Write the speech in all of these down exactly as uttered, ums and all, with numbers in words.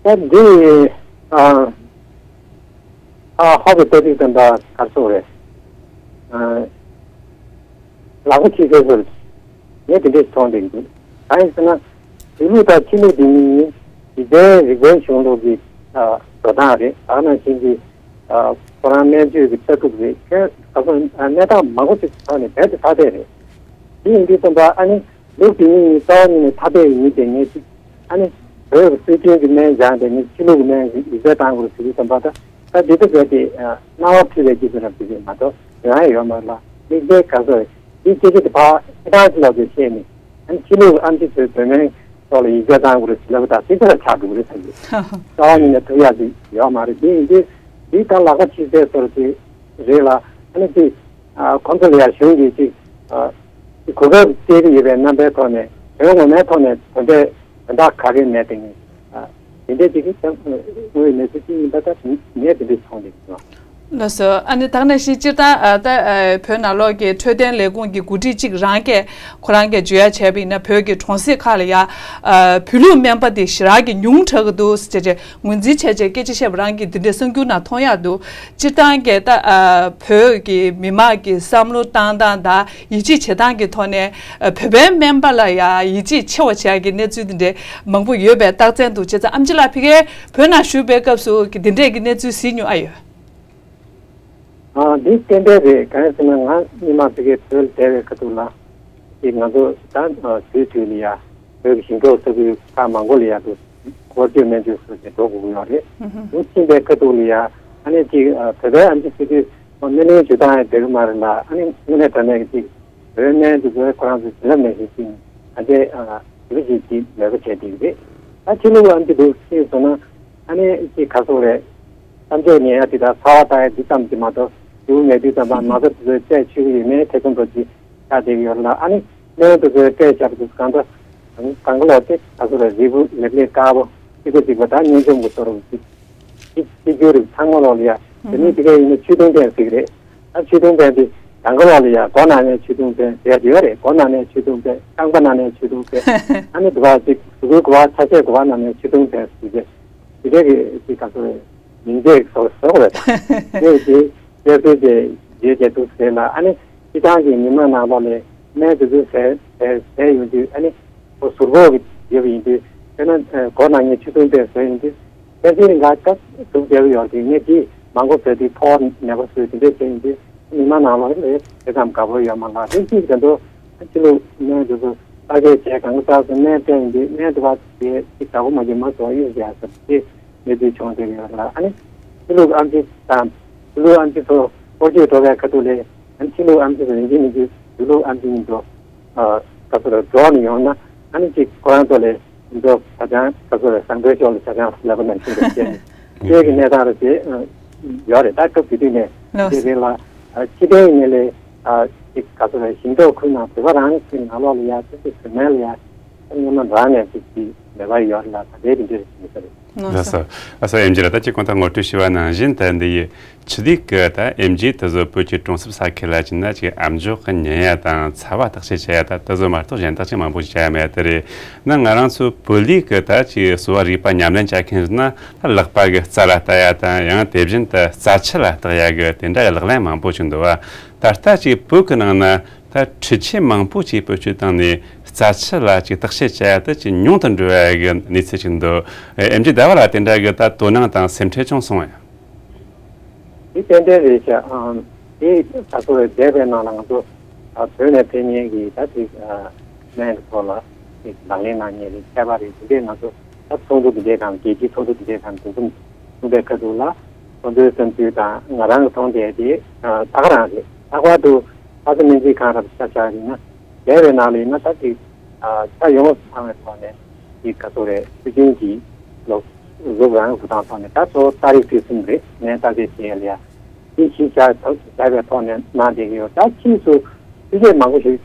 ད་འདི་ཨ་ཨ་ཧོ་པའི་ལྟ་ཚུལ་དང་འདྲ་གར་སོང་རེད། ཨ་ལག་པ་ཕྱིས་ཚེ་ཟེར། ངས་དེ་འདྲས་མཐོང་བསྡད་ཀྱི་འདུག་གང་ཡིན་ཟེར་ན། དུས་ལུགས་དང་ཕྱི་ལུགས་འདི་གཉིས་ནི་འཇིག་རྟེན་རིག་པའི་གཞུང་ལུགས་ཀྱི་ཨ་འགྲོ་སྟངས་རེད། ད་ག་ནང་བཞིན་གྱི་ཨ་ཁོ་རང་སྨན་བཅོས་ཀྱི་ལྟ་གྲུབ་རེད། ཁྱོད་ད་གཟོད་གནས་སྟངས་མང་པོ་ཞིག་ཐོག་ནས་རྦད་དེ་ཐ་དད་རེད། དེ་ཡིན་དུས་ཙམ་པ་ཨ་ནི། ལུགས་དེ་གཉིས་ནི་རྩ་བ་ཉིད་ནས་ཐ་དད་ཡིན་ཏེ། ངས་ཅིག་ཨ་ནི་བོད་ཀྱི་སྲོལ་རྒྱུན་གྱི་སྨན་སྦྱངས་ཏེ་ངས་ཕྱི་ལུགས་ཀྱི་སྨན་ཞིག་ཡིག་ཚད་བཏང་དགོས་ཟེར་དུས་ཙམ་པ། ད་ད་འདི་ལྟ་བུའི་དེ་སྣང་བ་འཁྲུལ་བའི་སྐྱེ་ཚུལ་རབ་ཅིག་རེད་མ་གཏོགས་ཡོང་ཡ་ཡོད་མ་རེད་ལ། དམིགས་བསལ་ག་ཚོད་འདི་སྐད་ཆ་དེ་ཕར་ཁྱེད་རང་ཚོ་ལོག་ཅིག་བཤད་ནས། ཨ་ནི་ཕྱི་ལུགས་ཨམ་ཆི་ཚོས་བོད་སྨན་སོགས་ལ་ཡིག་ཚད་བཏང་དགོས་རེད་ཟེར་ལབ་པ་དང་གཅིག་པ་ལ་ཆགས་འགྲོ་གི་རེད་ཟེར་གྱི། རྩ་བ་ཉིད་ནས་ཐུབ་ཡ་ཅིག་ཡོད་མ་རེད། དེ་ཡིན་དུས་འདི་ད་ལག་པ་ཕྱིས་ཚད་སོར་ཅིག་རེད་ལ། ཨ་ནི་ཅིག་ཨ་ཁོང་ཚོ་ལ་ཡང་གཞུང་གིས་ཅིག་ཨ་ཅིག་གོ་སྐབས་སྤྲད་ཀྱི་ཡོད་པའི་རྣམ་པའི་ཐོག་ནས། དོན་ངོ་མའི་ཐོག་ནས་དོན་འབྲས་དོན་དག་ག་གེ་མེད་དེ། ངས་ཨ་དེ་འདྲས་ཅིག་གི་དངོས་ཡོད་གནས་ཚུལ་ཅིག་ཡིན་པ་ད་ངས་དེ་འདྲས་མཐོང་བསྡད་ཀྱི་འདུག་ལགས་སོ། ཨ་ནི་ད་ག་ནང་བཞིན་སྤྱིར་བཏང་ཨ་ད་ཨ་བོད་ནང་ལོགས་ཀྱི་འཕྲོད་བསྟེན་ལས་ཁུངས་ཀྱི་འགོ་ཁྲིད་ཅིག་རང་གིས་ཁོ་རང་གིས་བརྗོད་ཡ་བྱས་པ་ཡིན་ན། བོད་ཀྱི་གྲོང་གསེབ་ཁག་ལ་ཡ་ཨ་བོད་ལུགས་སྨན་པ་དེ་ཞེ་དྲག་གི་ཉུང་དྲགས་ཀྱི་འདུག་ཟེར་བྱས་ངོས་འཛིན་བྱས་བྱས་སྐད་ཆ་བཤད་པ་རང་གིས་འདི་འདྲའི་གསར་འགྱུར་ནང་མཐོང་ཡག་འདུག་སྤྱིར་བཏང་གི་ད་ཨ་བོད་ཀྱི་མི་མང་གི་བསམ་བློ་བཏང་སྟངས་དང་ཡིད་ཆེས་བྱེད་སྟངས་ཀྱི་ཐོག་ནས་ཨ་བོད་པའི་སྨན་པ་ལ་ཡང་ཡིད་ཆེས་ཆེ་བ་བྱེད་ཡག་གི་གནས་ཚུལ་འདི་འདྲའི་མང་པོ་ཡོད་པའི་རྟགས་མཚན་འདུག་བྱས་ཙང་ཨེམ་ཆི་ལགས་ཕ་གིར་བོད་ནང་བཞུགས་པའི་སྐབས་སུ་གི་འདི་འདྲའི་གི་གནས་ཚུལ་གཟིགས་མྱོང་ཨ་ཡོད། ཨ་འདི་ཏན་ཏན་རེད། གང་ཡིན་ཟེར་ན་ང་སྔོན་མ་ཕ་གིར་བོད་ལ་བསྡད་པའི་ཁ་ཐུག་ལ། དེ་ང་ཚོ་ད་དུས་དུས་ལ་ཡ་བོད་ཀྱི་ཞིང་འབྲོག་ས་ཁུལ་ཁག་མང་པོ་ལ་ཡ་དུ་སྐོར་སྐྱོད་སྨན་བཅོས་སོགས་བྱས་འགྲོ་དགོས་ཀྱི་ཡོད་རེད། ཨུ་ཧུ། དུ་ཕྱིན་པའི་ཁ་ཐུག་ལ་ཡ་ཨ་ནི་ཅིག་ཨ་བོད་པའི་ཨམ་ཆི་ཟེར་དུས་སྨན་གླིང་བྱེད་སྟངས་ཡང་འགྲིག་གི་མ་རེད་ལ། ཨ་ནི་དངོས་གནས་དྲང་གནས་ཀྱི་ཅིག་བོད་སྨན་དུ་བོད་ཁོ་རང་ཚོའི་བྱིན་རླབས་ནང་བཞིན་ཅིག་ཨ་འདྲས་ཨ་དེ་ཅིག་ཅིག་མོས་པ་བྱས་བསྡད་ཀྱི་རེད། ད་ཕྱི་ལུགས་ཨམ་ཆི་འདུག་ཅེས་སོང་ན། ཨ་ནི་ཅིག་ག་སོགས་རེད། གཏམ་བརྗོད་ཉན་ཡ་དེ་དག་ཚ་བ་ལྟ་ཡ་འདི་ཙམ་གྱིས་མ་གཏོགས། རྒྱུ་མེད་དུས་ཙམ་པ་ན་ཚ་དེ་ཚོའི་རྩད་ཆོད་ཀྱི་ཡོད་མེད་ཐེ་ཚོམ་འདྲ་ཅིག་ཆགས་བསྡད་ཀྱི་ཡོད་རེད་ལ། ཨ་ནི་སྨན་དེ་ཚོའི་རྩད་བཞག་དུས་གང་ལྟར་གང་ག་ལོག་དེ་ག་སོགས་རེད། རིལ་བུ་ལེབ་ལེབ་དཀར་པོ་གཅིག་པ་གཅིག་པ་ད་གཉན་འཇོམས་ཀྱི་སོ་རུ་གཅིག་གཅིག་གཅིག་གྱུར་རིགས་ཚང་མ་ལོག་ལ་ཡ། དེ་ནི་དེ་ག་ཡིན་ན་ཆོས་དུང་ཕན་ཟེར་གི་རེད། ཨ་ཆོས་དུང་ཕན་དེ་གང་ག་ལོག་ལ་ཡ། མགོ་ན་ནས་ཆོས་དུང་ཕན་ཟེར་གྱི་ཡོད་རེད། མགོ་ན་ནས་ཆོས་དུང་ཕན། རྐང་པ་ན་ནས་ཆོས་དུང་ཕན། ཨ་ནི་དུ་བ་གཅིག་གཟུགས་པོའི་གོ་བ་ཆ་ཤས་གོ་བ་ན་ནས་ཆོས་དུང་ཕན་ཟེར་གྱི་དེ་ག་གི་ཅིག་ག་སོགས་རེད། མིང་བརྗོད་སོགས་སོགས་རེད། དེ་དེ་དཔེ་དཔེ་དེ་བརྗོད་བྱས་འདུག་ཟེར་ལ། ཨ་ནི་སྤྱི་བཏང་གི་མི་མང་ནང་ལོགས་ལ་སྨན་དེ་ཚོ་ཟས་ཟས་ཟས་ཡོང་དུས། ཨ་ནི་ཁོ་ཟུར་ཕོག་གི་བརྗོད་པ་ཡིན་དུས། དཔེར་ན་ཨ་མགོ་ན་ངས་ཆུ་དུང་དཔེ་ཟས་ཡོང་དུས། ཕལ་ཆེར་ང་སྐབས་སུ་བསྡད་ཀྱི་ཡོད་དེ། ངས་དེ་མང་པོ་ཟས་དུས་ཕོག་ནད་པ་བཟོས་དེ་འདྲས་བྱས་ཡོང་དུས། མི་མང་ནང་ལོགས་ལ་དེ་ཙམ་དགའ་པོ་ཡོད་མ་རེད། དེ་གཅིག་དེ་ཚོ་ཕྱི་ལུགས་སྨན་དེ་ཚོ་བརྟག་དཔྱད་བྱས། གང་ག་ཙག་ཙིག་སྨན་སྤྲད་ཡོང་དུས། སྨན་དེ་བ་དེ་གཅིག་དགའ་པོ་མ་བྱུང་མ་སོང་ཡིན་ཟེར་ཡ་ཟེར་དེ། གནས་ཚུལ་བྱུང་བསྡད་ཡོད་ལ། ཨ་ནི་ཕྱི་ལུགས་ཨམ་ཆི་དང་བོད་ལུགས་ཨམ་ཆི་ཚོ་སྐོར་སྐྱོད་འགྲོ་བའི་ཁ་ཐུག་ལ། ཨ་ནི་ཕྱི་ལུགས་ཨམ་ཆི་ཚོ་ཡིན་གཅིག་མིན་གཅིག་བོད་ལུགས་ཨམ་ཆི་གཉིས་འགྲོ། ཨ་ག་ཚོད་རེད། འགྲོ་ནས་ཡོང་ན། ཨ་ནི་གཅིག་ཁོ་རང་ཚོ་ལ་འགྲོ་ད་ཅང་ག་ཚོད་རེད། བཟང་པོའི་ཕྱོགས་ལ་ད་ཅང་ལབ་པ་ནང་བཞིན་རེད་བྱས་ནས། དེ་གི་གནས་སྟངས་རེད་དེ། ཨ་ཡོད་རེད། ད་སྐབས་དེ་དུས་ནས་དེ་རེད་ལ། ཨ་ཕྱི་རྟེན་ཡིན་ནའི་ལས་ཨ་གཅིག་ག་ཚོད་རེད། ཞིང་འབྲོག་ཁུལ་ནང་བོད་པ་རང་གི་ནང་ལོགས་ལ་ཡ་ཅིག་གི་བོད་སྨན་ལ་ཡ་སྔོན་མ་རང་ནས་ཅིག་གི་མེད་པ་ཡོད་རེད་ལ། ད་ལྟའི་དེ་འདྲ་རེད་བྱས་ནས་རེད། ལགས་སོ། ལགས་སོ། ཨེམ་ཆི་ལགས། ད་ཅིག་གོང་དུ་ངོ་སྤྲོད་ཞུས་པ་ནང་བཞིན། ད་འདི་ཡི་ཕྱི་ལུགས་ཀྱི་ད་ཨེམ་ཆི་དེ་ཚོ་བོད་ཀྱི་གྲོང་གསེབ་ས་ཁུལ་ལ་ཕྱིན་ན་ཅིག་ཨམ་ཅོག་གི་ཉན་ཡ་དང་ཚ་བ་བརྟག་དཔྱད་བྱེད་ཡ་དང་དེ་ཚོ་མ་གཏོགས་གཞན་དག་ཅིག་མང་པོ་ཞིག་བྱ་ཡ་མེད་དེ་རེད། ན་ང་རང་ཚོ་བོད་ལུགས་ཀྱི་ད་ཅིག་གསོ་བ་རིག་པ་ཉམས་ལེན་བྱ་མཁན་ཟེར་ན། ད་ལག་པ་གི་རྩ་ལ་ལྟ་ཡ་དང་། ཡང་དེ་བཞིན་དུ་རྩ་ཆུ་ལ་བརྟག་ཡ་གི་དེ་འདྲ་གི་ལག་ལེན་མང་པོ་ཞིག་འདུག་བ། ད་ལྟ་ཅིག་བོད་ཀྱི་ནང་ན་ད་འཕྲུལ་ཆས་མང་པོ་ཅིག་བེད་སྤྱོད་བཏང་ནས་རྩ་ཆུ་ལ་ཅིག་བརྟག་དཔྱད་བྱ་ཡ་དེ་ཅིག་ཉུང་དུ་འགྲོ་ཡ་གི་གནས་ཚུལ་ཅིག་འདུག་ཨེམ་ཆི་ཟླ་བ་ལགས། དེ་འདྲ་གི་ད་དོ་སྣང་དང་སེམས་ཁྲལ་བྱུང་སོང་ངས། འདི་ཏན་ཏན་རེད་ཤག་ཨང་། དེ་ད་གཟོད་བསྡད་པའི་ནང་ལ་ང་ཚོ་ཨ་བོད་ནས་ཕེབས་མཁན་གྱི་ད་ཅིག་ཨ་སྨན་གྱི་ཐོག་ལ་ཅིག་ལག་ལེན་གནང་མཁན་རེད། མཁས་པ་རེད། དེ་འདྲས་ང་ཚོ་ད་ཚོགས་འདུ་དེ་འདྲས་དང་། རྒྱལ་སྤྱིའི་ཚོགས་འདུ་དེ་འདྲས་དང་འདུ་འཛོམས་གསུངས་པའི་ཁ་ཐུག་ལ། ཁོང་ཚོའི་བསམ་ཚུལ་དང་ང་རང་གི་མཐོང་དེ་དེ་ཨ་ད་ག་རང་རེད། ལྷག་པར་དུ་ལྷ་ས་སྨན་རྩིས་ཁང་རབ་ཆ་བཞག་ཡིན་ན། འདས་པའི་ནང་ལ་ཡིན་ན་ད་ཅིག་ཨ་ཆ་ཡོངས་སུ་ཚང་བའི་ཐོག་ནས་ཅིག་ག་ཚོད་རེད། སྲོལ་རྒྱུན་གྱི་ལུགས་ལུགས་རང་གི་འགྲོ་སྟངས་ཐོག་ནས། ད་གཙོ་བོ་ཏ་རིག་ཁྲིད་གསུམ་རེད། སྨན་བརྟག་དཔྱད་བྱེད་ཡ་ལ་ཡ་འདི་གཞི་བཞག་བྱས་པའི་ཐོག་ནས་གནང་བསྡད་ཀྱི་ཡོད། ད་ཕྱིས་སུ་འཕྲུལ་ཆས་མང་པོ་ཞིག་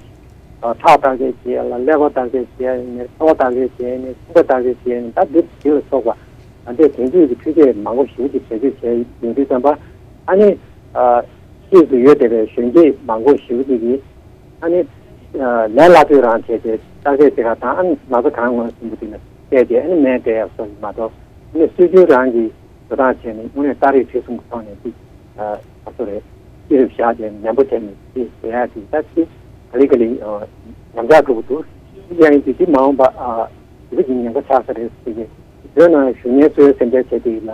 ཨ་ཁྲག་བརྟག་དཔྱད་བྱེད་ཡ་ལ། ཀླད་ཀོར་བརྟག་དཔྱད་བྱེད་ཡ་ཡིན་ནའི། ཚ་བ་བརྟག་དཔྱད་བྱེད་ཡ་ཡིན་ནའི། གསུམ་ཀ་བརྟག་དཔྱད་བྱེད་ཡ་ཡིན་ནའི། ད་འདི་འདི་ལ་སོགས་པ་ཨ་འདྲས་དེང་དུས་ཀྱི་འཕྲུལ་ཆས་མང་པོ་ཞིག་ཅིག་བེད་སྤྱོད་བྱས་ཡོང་དུས་ཙམ་པ། ཨ་ནི་ཨ་ཕྱིས་སུ་ཡོད་བསྡད་པའི་གཞོན་སྐྱེས་མང་པོ་ཞིག་ཅིག་གིས་ཨ་ནི་ཨ་ལས་སླ་པོའི་རང་བྱས་ཏེ་བརྟག་དཔྱད་བྱེད་ག་དང་། ཨ་ནི་ན་ཚ་གང་མངོན་སུམ་དུ་དེ་ནས་བལྟས་ཏེ། ཨ་ནི་སྨན་སྤྲད་ཡག་སོགས་མ་གཏོགས། ནས་སྲོལ་རྒྱུན་རང་གི་འགྲོ་སྟངས་བྱས་ནས་དངོས་གནས་རྟགས་རིགས་དྲིལ་གསུམ་གྱི་ཐོག་ནས་ཅིག་ཨ་ག་ཚོད་རེད། དུས་རབས་བཞག་བྱས་ནན་པོ་བྱས་ནས་ཅིག་བྱེད་ཡ་ཅིག་ད་ཅིག་ག་ལེ་ག་ལེ་ཨ་ཉམས་ཆག་འགྲོ་གི་འདུག་ཡང་ཅིག་ཅིག་མ་འོངས་པ་ཨ་དེ་འདྲ་ཅིག་ཉེན་ཁ་ཆགས་ས་རེད་ཟེར་གྱི་བོད་ནང་བཞུགས་མཁན་ཚོའི་སེམས་ཁྲལ་བྱེད་དུས་ལ་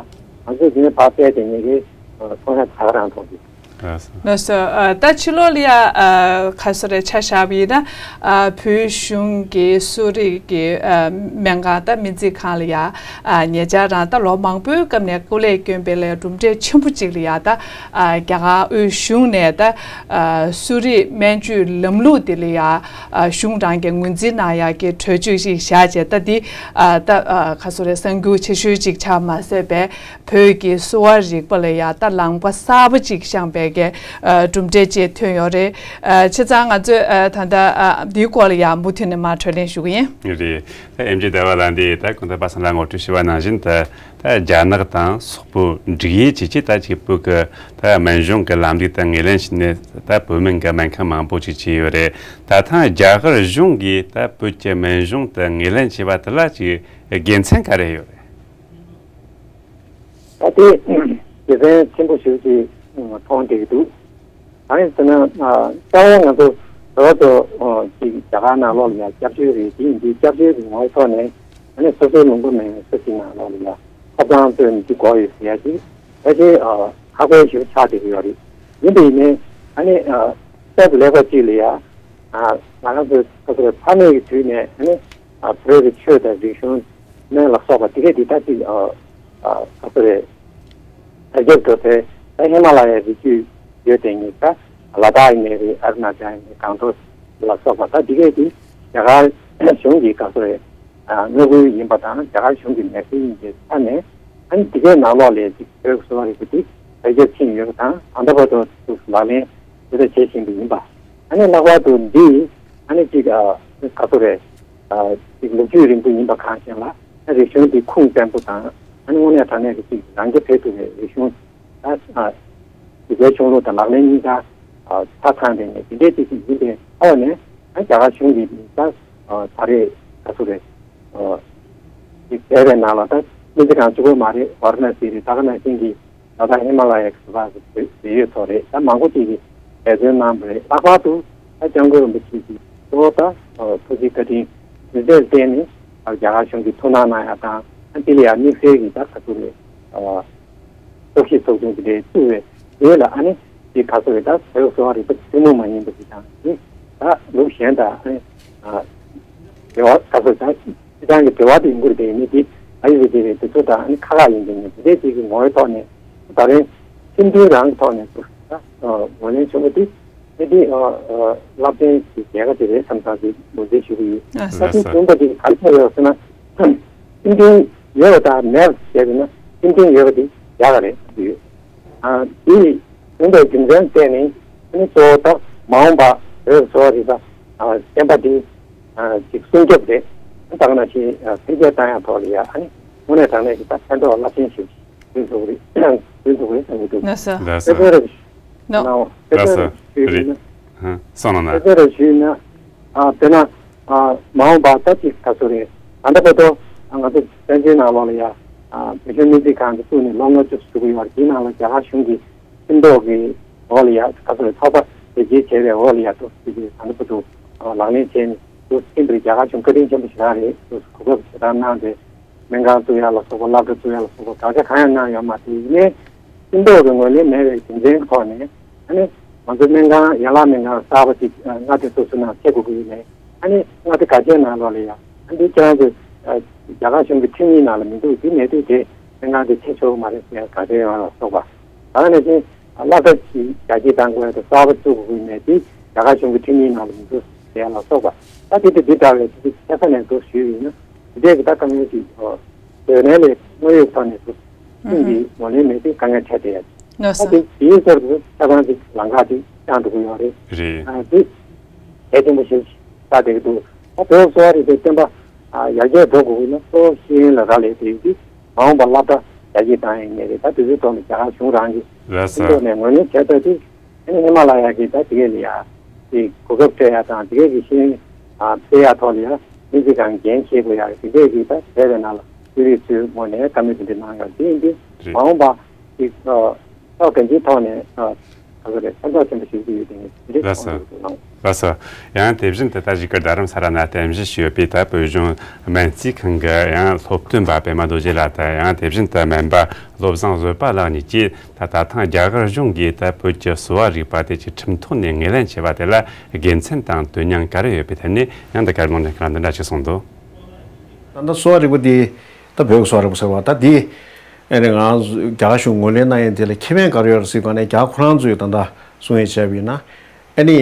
ང་ཚོས་དེ་ནས་ཕར་སྤེལ་བསྡད་མཁན་གྱི་མཐོང་ས་ད་ག་རང་མཐོང་གི། ལགས་སོ། ལགས་སོ། ཨ་ད་ཕྱི་ལོགས་ལ་ཡ་ཨ་ག་ཚོད་རེད་ཆ་བཞག་པ་ཡིན་ན་ཨ་བོད་གཞུང་གི་གསོ་རིག་གི་ཨ་སྨན་ཁང་དང་སྨན་རྩིས་ཁང་ལ་ཡ་ཨ་ཉེ་ཆར་རང་ད་ལོ་མང་པོའི་སྐབས་ནས་སྐུ་ལས་བསྐྱོན་པའི་ལ་ཡ་གྲུབ་འབྲས་ཆེན་པོ་ཅིག་ལ་ཡ་ད་ཨ་རྒྱ་གར་དབུས་གཞུང་ནས་ད་ཨ་གསོ་རིག་སྨན་བཅོས་ལམ་ལུགས་དེ་ལ་ཡ་ཨ་གཞུང་རང་གི་ངོས་འཛིན་གནང་ཡག་གི་གྲོས་ཆོད་ཅིག་བཞག་བྱས་ད་འདི་ཨ་ད་ཨ་ག་ཚོད་རེད་གསར་འགྱུར་ཆེ་ཤོས་ཅིག་ཆགས་མ་ཟད་པའི་བོད་ཀྱི་གསོ་བ་རིག་པ་ལ་ཡ་ད་ལངས་པ་གསར་པ་ཅིག་བཤམས་པའི་གི་ཨ་གྲུབ་འབྲས་བཅས་ཐོན་ཡོད་རེད། ཨ་བྱས་ཙང་ང་ཚོས་ཨ་ད་ལྟ་ཨ་འདིའི་སྐོར་ལ་ཡ་མུ་མཐུད་ནས་མར་གྲོས་གླེང་ཞུ་གི་ཡིན། རེད། ད་ཨེམ་ཆི་ཟླ་བ་ལགས་འདི་ད་གོང་དུ་པ་སངས་ལགས་ངོ་སྤྲོད་ཞུས་པ་ནང་བཞིན་དུ་ད་རྒྱ་ནག་དང་སོག་པོའི་འགྲིག་ཡས་བྱས་ཀྱི་ད་ཅིག་བོད་ཀྱི་ད་སྨན་གཞུང་གི་ལམ་ལུགས་དང་ངོས་ལེན་བྱས་ནས་ད་བོད་སྨན་གྱི་སྨན་ཁང་མང་པོ་ཅིག་བྱས་ཡོད་རེད། ད་ཐེངས་རྒྱ་གར་གཞུང་གིས་ད་བོད་ཀྱི་སྨན་གཞུང་དུ་ངོས་ལེན་བྱས་པ་དེ་ལ་ཅིག་དགེ་མཚན་ག་རེ་ཡོད་རེད། ད་དེ་དགེ་མཚན་ཆེན་པོ་ཞིག་ཅིག་མཐོང་བསྡད་ཀྱི་འདུག་གང་ཡིན་ཟེར་ན་རྩ་བ་ང་ཚོ་བོད་དུ་ཅིག་རྒྱ་གར་ནང་ལོགས་ལ་ཡང་སྐྱབས་བཅོལ་རེད། དེ་ཡིན་དུས་སྐྱབས་བཅོལ་གྱི་ངོ་བོའི་ཐོག་ནས་ཨ་ནི་སོ་སོའི་ལུང་པ་མིན་ས་ཞིག་ནང་ལོགས་ལ་ཡང་ཐོབ་ཐང་རྩོད་ནས་ཅིག་དགོས་ཡོད་ཟེར་ཡ་ཅིག་ཕལ་ཆེར་ཁག་པོ་ཞིག་ཆགས་བསྡད་ཀྱི་ཡོད་རེད། ཡིན་པ་ཡིན་ནའི་ཨ་ནི་སྟབས་ལེགས་པ་ཅིག་ལ་ཡང་ང་རང་ཚོའི་ཁ་ཚོར་ཕ་མེས་ཀྱི་དུས་ནས་ཨ་ནི་བོད་ཀྱི་ཆོས་དང་རིག་གཞུང་སྨན་ལ་སོགས་པ་དེ་གས་དེ་ད་ཅིག་ཨ་ཨ་ག་ཚོད་རེད། དར་ཁྱབ་འགྲོ་སའི་ད་ཧི་མ་ལ་ཡའི་རི་རྒྱུད་ཡོད་དེ་ཉིད་ད་ལ་དྭགས་ཡིན་ནའི་རེད། ཨ་རུ་ན་ཅལ་ཡིན་ནའི་སྒང་ཏོག་ལ་སོགས་པ་ད་དེ་གས་དེ་རྒྱ་གར་གཞུང་གི་ག་ཚོད་རེད། ཨ་མངའ་ཁུལ་ཡིན་པ་དང་རྒྱ་གར་གཞུང་གི་མེར་སྲེག་ཡིན་པའི་ཆ་ནས་ཨ་ནི་དེ་གའི་ནང་ལོགས་ལ་ཅིག་བོད་ཀྱི་གསོ་བ་རིག་པ་དེ་དར་ཁྱབ་ཕྱིན་ཡོད་པ་དང་ད་ལྟ་བར་དུ་ལག་ལེན་དེ་འདྲ་བྱེད་བཞིན་པ་ཡིན་པ། ཨ་ནི་ལྷག་པར་དུ་འདི་ཨ་ནི་ཅིག་ཨ་ག་ཚོད་རེད། ཨ་ཅིག་ལོ་རྒྱུས་རིང་པོ་ཡིན་པ་གང་ཞིག་ལ་ཨ་རིག་གཞུང་དེ་ཁུངས་བཙན་པོ་དང་ཨ་ནི་དངོས་གནས་དྲང་གནས་ཀྱི་ཅིག་རང་རྐྱ་འཕེར་ཐུབ་པའི་རིག་གཞུང་ཨ་ཨ་ཅིག་རྒྱ་གཞུང་ལུགས་དང་ལག་ལེན་གཉིས་ཀ་ཨ་ཆ་ཚང་བསྡད་ནས་དེ་འདྲའི་ཅིག་ཅིག་ཡིན་པའི་ཐོག་ནས་ཨ་རྒྱ་གར་གཞུང་གིས་ད་ཨ་ད་རེས་ག་ཚོད་རེད། ཨ་ཅིག་མཛད་པའི་ནང་ལ་ད་སྨན་རྩིས་ཁང་གཅིག་པོ་མ་རེད། ཝཱ་ར་ཎ་སི་རེད། ད་ག་ནང་བཞིན་གྱི་ལ་དྭགས་ཧི་མ་ལ་ཡའི་གྲུ་པ་བལ་ཡུལ་ཚོ་རེད། ད་མང་པོ་ཅིག་གིས་འབད་བརྩོན་གནང་བ་རེད། ལྷག་པར་དུ་ད་སྐྱབས་མགོན་རིན་པོ་ཆེ་གིས་གཙོ་བོ་ད་ཐུགས་རྗེ་བཀའ་དྲིན་མཛད་བརྟེན་ནས་རྒྱ་གར་གཞུང་གིས་ཐུགས་སྣང་གནང་ཡ་དང་ཨ་དེ་ལ་ཡང་དམིགས་བསལ་གྱི་ད་ག་ཚོད་རེད། ཚོགས་ཞིབ་ཚོགས་ཆུང་དེ་འདྲའི་བཙུགས་པའི་རྗེས་ལ་ཨ་ནི་དེ་ག་ཚོད་རེད། ད་བོད་གསོ་བ་རིག་པ་ཐུན་མོང་མ་ཡིན་པ་ཞིག་དང་དེ་ད་ལུགས་གཞན་དང་ཨ་ནི་འབྲེལ་བ་ག་ཚོད་ད། སྤྱི་བཏང་གི་འབྲེལ་བ་དེ་ཡིན་དགོས་རེད། དེ་ཡིན་ནི་དེ་ཨ་ཡུ་རེ་དེ་རེད། དེ་ཚོ་དང་ཨ་ནི་ཁག་ཁག་ཡིན་དེ་ནི་དེ་འདྲའི་ཅིག་གི་ངོ་བོའི་ཐོག་ནས་ད་རེས་ཁྲིམས་མཐུན་རང་གི་ཐོག་ནས་ཚུར་ངོས་ལེན་བྱུང་བ་དེ་ཨ་དེ་རླབས་ཆེན་གྱི་རྒྱལ་ཁ་ཅིག་རེད་བསམ་བསམ་ཞིག་ངོས་འཛིན་ཞུ་གི་ཡོད། ད་ལགས་ཁྲིམས་སོ། མཐུན་པ་དེ་ག་རེ་ཡོད་ཟེར་ན་ཁྲིམས་མཐུན་ཡོད་པ་དང་མེད་པ་བྱས་ཟེར་ན་ཁྲིམས་མཐུན་ཡོད་པ་དེ་རྒྱལ་ཁ་རེད་ཞུ་གི་ཡོད། ཨ་དེ་བྱུང་བའི་རྒྱུ་མཚན་བལྟས་ནས་ཨ་ནི་གཙོ་བོ་ད་མ་འོངས་པ་བོད་ཀྱི་གསོ་བ་རིག་པ་ཨ་བསྟན་པ་འདི་ཨ་ཅིག་སྲུང་སྐྱོབ་རེད། ད་ག་ནང་བཞིན་ཨ་འཕེལ་རྒྱས་བཏང་ཡག་ཐོག་ལ་ཡ་ཨ་ནི་དངོས་གནས་དྲང་གནས་ཀྱི་ད་ཕན་ཐོགས་རླབས་ཆེན་ཞིག་འདོན་ཐུབ་ཀྱི་རེད། འདོན་ཐུབ་ཀྱི་རེད་བསམ་གྱི་འདུག་ལགས་སོ། ལགས་སོ། དཔེ་མཚོན་རེ་ནོ། ནོ། དཔེ་མཚོན་རེ་ཞུས་ཡིན་ན། ཧ། སོང་ལ་ན། དཔེ་མཚོན་རེ་ཞུས་ཡིན་ན། ཨ་དཔེར་ན་ཨ་མ་འོངས་པ་ད་ཅིག་ད་སུ་རེད། ད་ལྟ་བར་དུ་ང་ཚོ་བཙན་བྱོལ་ནང་ལོགས་ལ་ཡ་ཨ་བོད་གཞུང་སྨན་རྩིས་ཁང་དུ་བཙུགས་ནས་ལོ་ལྔ་བཅུ་ཟིན་གྱི་ཡོད་རེད། དེའི་ནང་ལ་རྒྱ་གར་གཞུང་གི་ཁྲིམས་ཐོག་གི་འོག་ལ་ཡ་ད་སུ་རེད། ཚོགས་པ་དེ་བརྒྱུད་བྱས་པའི་འོག་ལ་ཡ་ཏོག་ཙམ་ཅིག་ད་ལྟ་བར་དུ་ཨ་ལག་ལེན་བྱས་ནས་ཏོག་ཙམ་རེད། རྒྱ་གར་གཞུང་བཀའ་དྲིན་ཆེན་པོ་ཞེ་དྲག་རེད། ཏོག་ཙམ་གོ་སྐབས་ཞེ་དྲག་གནང་སྟེ། སྨན་ཁང་བཙུགས་ཡ་ལ་སོགས་པ། སློབ་གྲྭ་བཙུགས་ཡ་ལ་སོགས་པ་དགག་བྱ་གང་ཡང་གནང་ཡོད་མ་རེད། ཡིན་ནའི་ཁྲིམས་ཐོག་གི་ངོས་ལེན་མེད་པའི་རྒྱུ་མཚན་གྱི་ཐོག་ནས་ཨ་ནི་ང་ཚོ་སྨན་ཁང་ཡན་ལག་སྨན་ཁང་གསར་པ་ཅིག་མངའ་སྡེ་སོ་སོའི་ནང་ཕྱེ་དགོས་ཀྱི་ཡོད་ནའི་ཨ་ནི་མངའ་སྡེ་ག་ཚོད་ནང་ལོགས་ལ་ཡ་ཨ་འདི་ཁྱེད་རང་ཚོ་རྒྱ་གར་གཞུང་གི་ཁྲིམས་ཡིག་ནང་ལ་མི་འདུག་འདི་མེད་དུས་དེ་སྨན་ཁང་དེ་ཕྱེ་ཆོག་གི་མ་རེད་ཟེར་ཡ་དགག་བྱ་ཡོང་ཡ་ལ་སོགས་པ། ད་ག་ནང་བཞིན་སློབ་གྲྭ་ཅིག་རྒྱ་སྐྱེད་བཏང་དགོས་ཡ་དང་གསར་པ་བཙུགས་དགོས་ཀྱི་ཡོད་ནའི་དེ་རྒྱ་གར་གཞུང་གི་ཁྲིམས་ཡིག་ནང་ལ་མི་འདུག་ཟེར་ཡ་ལ་སོགས་པ། ད་དེ་དེ་འདི་འདྲ་བའི་དེ་ཆ་ས་ནས་འདུག་ཞུས་ཡིན་ན། དེ་འདྲའི་གི་ད་དཀའ་ངལ་ཅིག་ཨོ། སྡོད་གནས་ལས་དངོས་ཡོད་ཐོག་ནས་སུ་ཁྲིམས་ཀྱི་ངོས་ལེན་མེད་དུས་དཀའ་ངལ་འཕྲད་བསྡད་ཡ། ལགས་ད་སོ། དེ་དེའི་ཚོར་དུ་ཆ་ཚང་ཅིག་ལམ་ཁ་ཅིག་བཅངས་འགྲོ་གི་ཡོད་རེད། རེད། ཨ་དེ་གལ་ཆེན་པོ་ཞིག་ཆགས་བསྡད་ཀྱི་འདུག་ད་བོད་གསོ་བ་རིག་པའི་བསྟན་པ་ཨ་ཡར་རྒྱས་འགྲོ་དགོས་ཀྱི་ན་གཙོ་བོ་ཤེས་ཡོན་ལ་རག་ལས་དེ་ཡིན་དུས་མ་འོངས་པ་སློབ་གྲྭ་ཡར་རྒྱས་བཏང་ཡ་ཡིན་ངེས་རེད། ད་དུས་ཚོད་ཐོག་ནས་རྒྱ་གར་གཞུང་རང་གིས་ལགས་སོ། སྤྱི་ཚོགས་ནས་ངོས་ལེན་བྱས་ཚར་དུས། ཨ་ནི་ཧི་མ་ལ་ཡ་གི་ད་དེ་གས་ལ་ཡ་དེ་གོ་སྐབས་སྤྲད་ཡ་དང་དེ་གས་ཀྱི་ཤེས་ཡོན་ཨ་སྤེལ་ཡ་ཐོག་ལ་ཡ་སྨན་རྩིས་ཁང་འགན་འཁྱེར་དགོས་ཡ་དེ་གས་ཀྱི་ད་བྱས་པའི་ནང་ལ་ བོད་རིགས་ཚོའི་ངོས་ནས་བཀའ་མོལ་དེ་འདྲ་གནང་ཡོད། དེ་ཡིན་དུས་རེད། མ་འོངས་པ་ཅིག་ཨ་ཏོག་གང་ཅིའི་ཐོག་ནས་ཨ་ག་ཚོད་རེད། ཕན་ཐོགས་ཆེན་པོ་ཞིག་ཡོད་དེ་འདྲ་ལགས་སོ། གསུངས་འདུག་གནང་། ལགས་སོ། ཡང་དེ་བཞིན་དུ་ད་གཞིས་ཀ་རྡ་རམ་ས་ལ་ན་རྟེན་གཞི་བྱས་ཡོད་པའི་ད་བོད་གཞུང་སྨན་རྩིས་ཁང་གི་ཡང་སློབ་སྟོན་པ་པད་མ་རྡོ་རྗེ་ལགས་དང་། ཡང་དེ་བཞིན་དུ་སྨན་པ་བློ་བཟང་བཟོད་པ་ལགས་གཉིས་ཀྱིས་ད་ད་ཐེངས་རྒྱ་གར་གཞུང་གིས་ད་བོད་ཀྱི་གསོ་བ་རིག་པ་དེ་ཅིག་ཁྲིམས་ཐོག་ནས་ངོས་ལེན་བྱས་པ་དེ་ལ་དགེ་མཚན་དང་དོན་སྙིང་ག་རེ་ཡོད་པའི་ཐད་ནས་ཡང་འདི་གར་མོ་ནས་ཁ་འདི་འདྲ་ཞིག་གསུངས་འདུག། ད་ལྟ་གསོ་བ་རིག་པ་འདི་ད་བོད་ཀྱི་གསོ་བ་རིག་པ་ཟེར་བ་ད་འདི་ཨ་ནི་ང་རྒྱ་གར་གཞུང་ངོས་ལེན་གནང་ཡས་དེ་ལ་ཁེ་ཕན་ག་རེ་ཡོད་རེད་ཟེར་ག་ནས་རྒྱ་གར་ཁོ་རང་ཚོས་ད་ལྟ་གསུང་ཡས་བྱས་པ་ཡིན་ན་ཨ་ནི།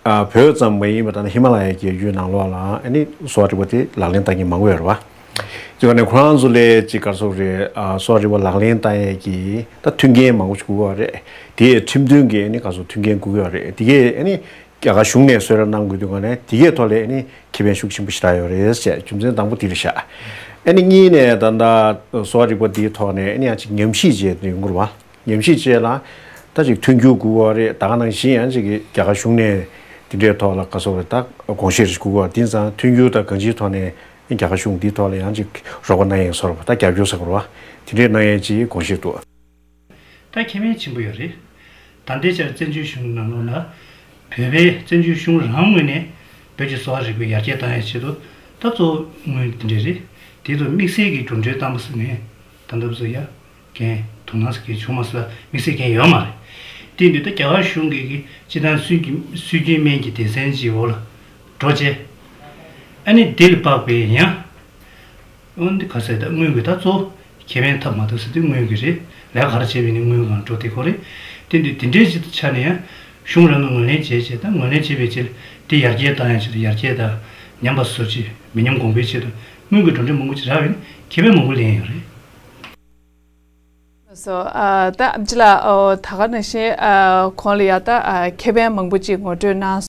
ཨ་བོད་ཙམ་མ་ཡིན་པ་ད་ནི་ཧི་མ་ལ་ཡའི་རྒྱལ་རྒྱུད་ནང་ལོགས་ལ་ཨ་ནི་གསོ་བ་རིག་པ་དེ་ལག་ལེན་བསྟར་མཁན་མང་པོ་ཡོད་རེད་བ། དེ་ག་ནས་ཁོ་རང་ཚོ་ལས་ཅིག་ག་རེ་ཟེར་དགོས་རེད། ཨ་གསོ་བ་རིག་པ་ལག་ལེན་བསྟར་ཡས་ཀྱི་ད་མཐུན་རྐྱེན་མང་པོ་ཞིག་དགོས་ཀྱི་ཡོད་རེད། དེ་ཡས་ཁྲིམས་མཐུན་གྱི་ཨ་ནི་ག་རེ་ཟེར་མཐུན་རྐྱེན་དགོས་ཀྱི་ཡོད་རེད། དེ་གས་ཨ་ནི་རྒྱ་གར་གཞུང་ནས་གསོལ་རས་གནང་དགོས་དུས་ག་ནས་དེ་གས་ཐོག་ལས་ཨ་ནི་ཁེ་ཕན་ཤུགས་ཆེན་པོ་ཞིག་རག་ཡོད་རེད་ཟེར་རྒྱུ་མཚན་དང་པོ་དེ་རེད་ཤག། ཨ་ནི་གཉིས་ནས་ད་ལྟ་གསོ་བ་རིག་པ་དེའི་ཐོག་ནས་ཨ་ནི་ཡང་ཅིག་ཉམས་ཞིབ་བྱས་ཏེ་ཡོང་གི་རེད་བ། ཉམས་ཞིབ་བྱས་ལ་ད་ཅིག་མཐུན་འགྱུར་དགོས་པ་རེད། ད་ག་ནང་བཞིན་ཡང་ཅིག་རྒྱ་གར་གཞུང་ནས་དེ་འདྲའི་ཐོག་ལ་ག་རེ་ཟེར་དགོས་རེད། ད་དགོངས་བཞེས་རེ་དགོས་པ་དེ་ཙང་མཐུན་འགྱུར་དང་གང་ཅིའི་ཐོག་ནས་རྒྱ་གར་གཞུང་འདིའི་ཐོག་ལ་ཡང་ཅིག་རོགས་པ་གནང་ཡས་བཟོ་འདྲ་བ། ད་རྒྱབ་སྐྱོར་ཟེར་དགོས་རེད་བ། དེ་འདྲའི་གནང་ཡས་ཅིག་དགོངས་བཞེས་འདུག། ད་ཁེ་ཕན་ཆེན་པོ་ཡོད་རེད། ད་ལྟའི་ཆར་བཙན་བྱོལ་གཞུང་ནང་ལོགས་ལ་བོད་པའི་བཙན་བྱོལ་གཞུང་རང་ངོས་ནས་བོད་ཀྱི་གསོ་བ་རིག་པའི་ཡར་རྒྱས་བཏང་ཡས་ཆེད་དུ་ད་གཙོ་བོ་དངུལ་འདི་འདྲ་རེད། དེ་ཚོ་དམིགས་བསལ་གྱི་འགྲོ་གྲོན་བཏང་པ་ཟེར་ནས་ད་ལྟ་བཟོ་ཡ། གན་དོ་སྣང་ཟེར་མཁན་བྱུང་མ་སོང་། དམིགས་བསལ་གན་ཡོད་མ་རེད། དེ་འདི་ལྟ་རྒྱ་གར་གཞུང་གིས་གི་སྤྱི་བཏང་སྲོལ་རྒྱུན་སྲོལ་རྒྱུན་སྨན་གྱི་སྡེ་ཚན་གྱི་འོག་ལ་འགྲོ་བྱས། ཨ་ནི་དེ་ལ་དཔག་པའི་ཡང་། འོན་ཏེ་ག་ཟེར་ད་དངུལ་གྱི་ད་གཙོ་ཁེ་ཕན་ཐོབ་མ་ཐོབ་ཟེར་དུས་དངུལ་གྱི་རེད། ལས་ཀ་ག་རེ་བྱས་པ་ཡིན་ནའི་དངུལ་སྒང་འགྲོ་དེ་ཁོ་རེད། དེ་འདི་དེ་འདྲའི་ཆེད་དུ་ཆ་ནས་ཡང་གཞུང་རང་གིས་ངོས་ལེན་བྱས་བྱས་ད་ངོས་ལེན་བྱས་པའི་ཕྱིར་དེ་ཡར་རྒྱས་བཏང་ཡང་ཆེད་དུ་ཡར་རྒྱས་དང་ཉམས་པ་བཟོ་ཆེད་མི་ཉམས་གོང་འཕེལ་ཆེད་དུ་དངུལ་གྱི་འགྲོ་གྲོན་མང་པོ་ཅིག་རག་པ་ཡིན་ན་ཁེ་ཕན་མང་པོ་ལེན་ཡོད་རེད། སོ། ཨ་ད་ཨམ་ཆི་ལགས། ཨོ་ད་ག་ནང་བཞིན་ཨ་གོང་ལ་ཡ་ད་ཨ་ཁེ་ཕན་མང་པོ་ཅིག་ངོ་སྤྲོད་གནང་